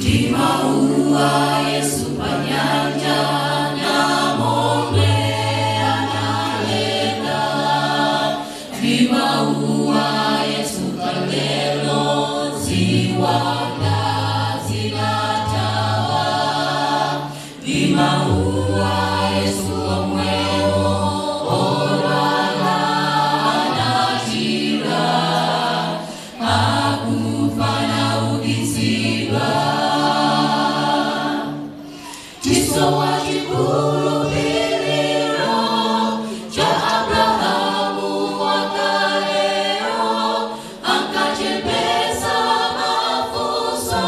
Ndimauwa Yesu panyanja namondwe analeka. Ndimauwa Yesu kalelo ziwanda zinatawa. Ndimauwa Yesu omwewo olwala anachira. Akufa naukitsidwa. Tisowa chikhulupiriro cha Abrahamu wakaleo, akachepesa mafunso,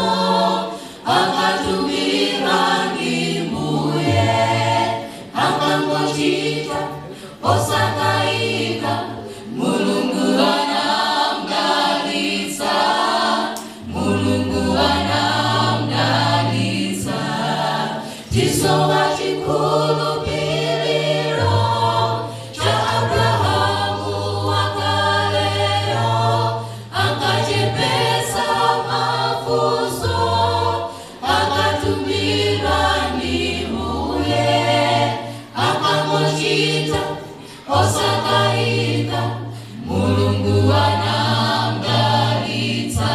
akatumira ndi Mbuye, akangochita osakayika, Mulungu anamdalitsa, Mulungu anamdalitsa. Tisowa chikhulupiriro cha Abrahamu wakaleo, akachepesa mafunso, akatumira ndi Mbuye, akangochita osakayika, Mulungu anamdalitsa,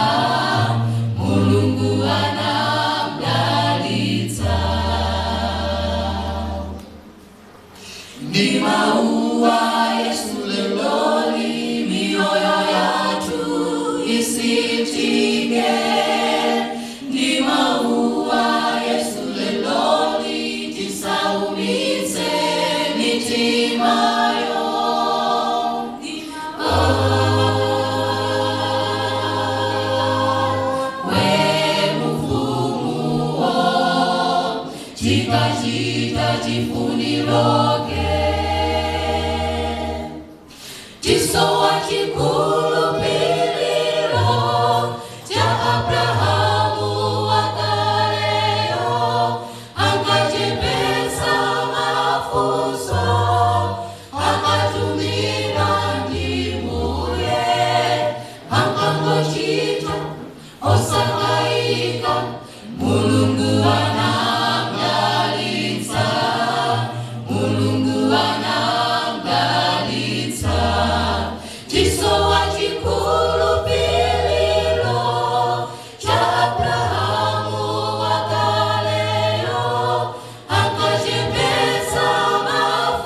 Mulungu anamdalitsa. Ndimauwa Yesu leloli, mioyo yathu isitike. Ndimauwa Yesu leloli, tisaumitse mitimayo. We mufumuo, tikachita chifuniroke. Tisowa chiku